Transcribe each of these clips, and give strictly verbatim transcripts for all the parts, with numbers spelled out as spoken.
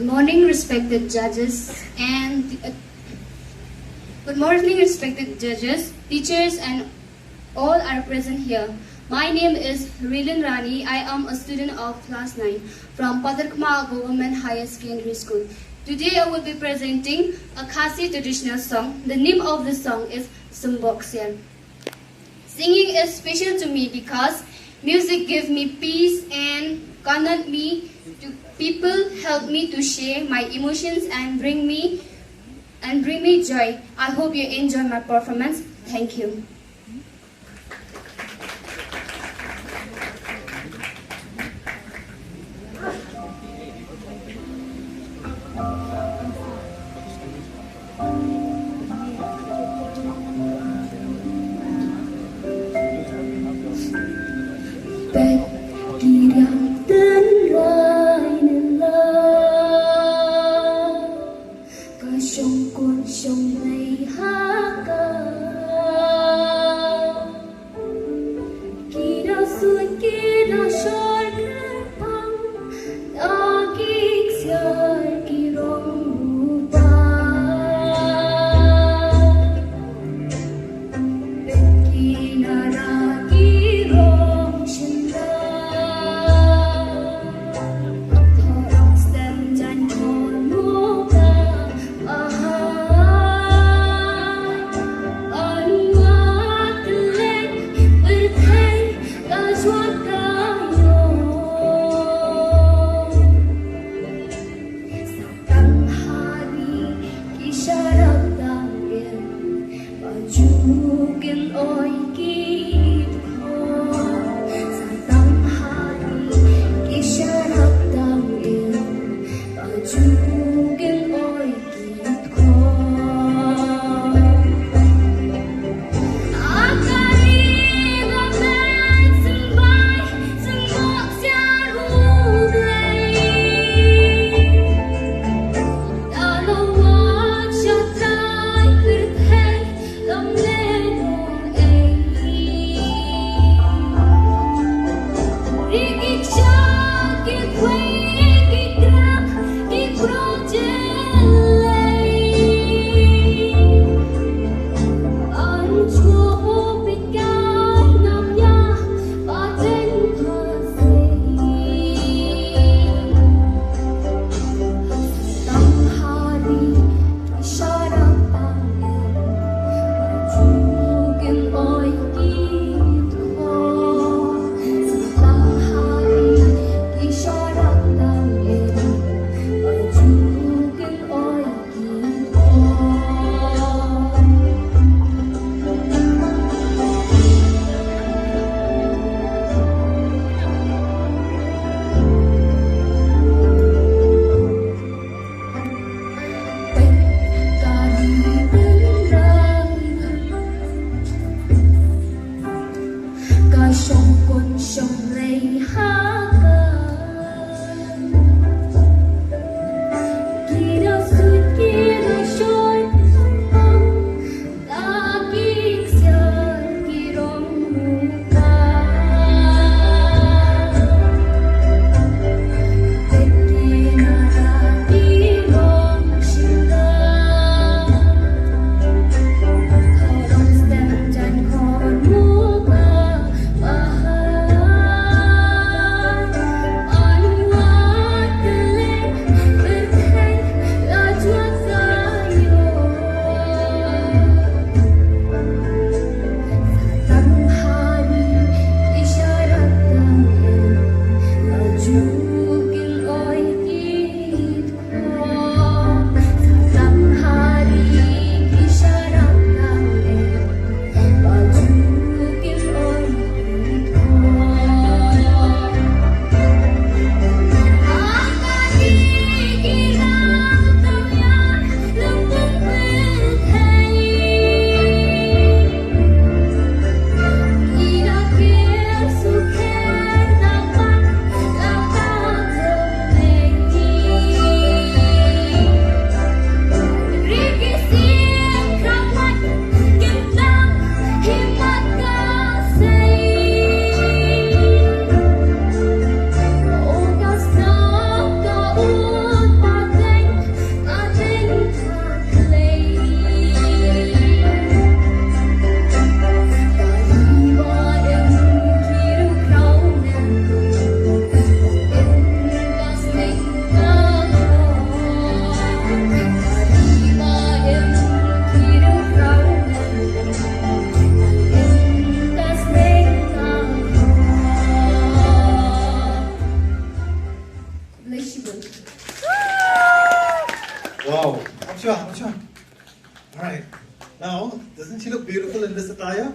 Good morning, respected judges and uh, good morning, respected judges, teachers, and all are present here. My name is Rilin Rani. I am a student of class nine from Padarkma Government Higher Secondary School. Today I will be presenting a Khasi traditional song. The name of the song is Symboksiar. Singing is special to me because music gives me peace and connect me to people, help me to share my emotions and bring me and bring me joy. I hope you enjoy my performance. Thank you. All right. Now, doesn't she look beautiful in this attire?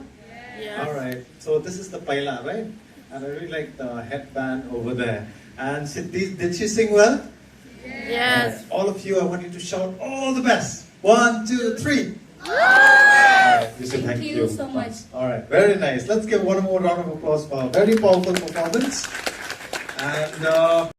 Yes. All right. So this is the paila, right? And I really like the headband over there. And she, did, did she sing well? Yes. All right. All of you, I want you to shout all the best. One, two, three. All right. You say Thank thank you you. So much. All right. Very nice. Let's give one more round of applause for a very powerful performance. And uh,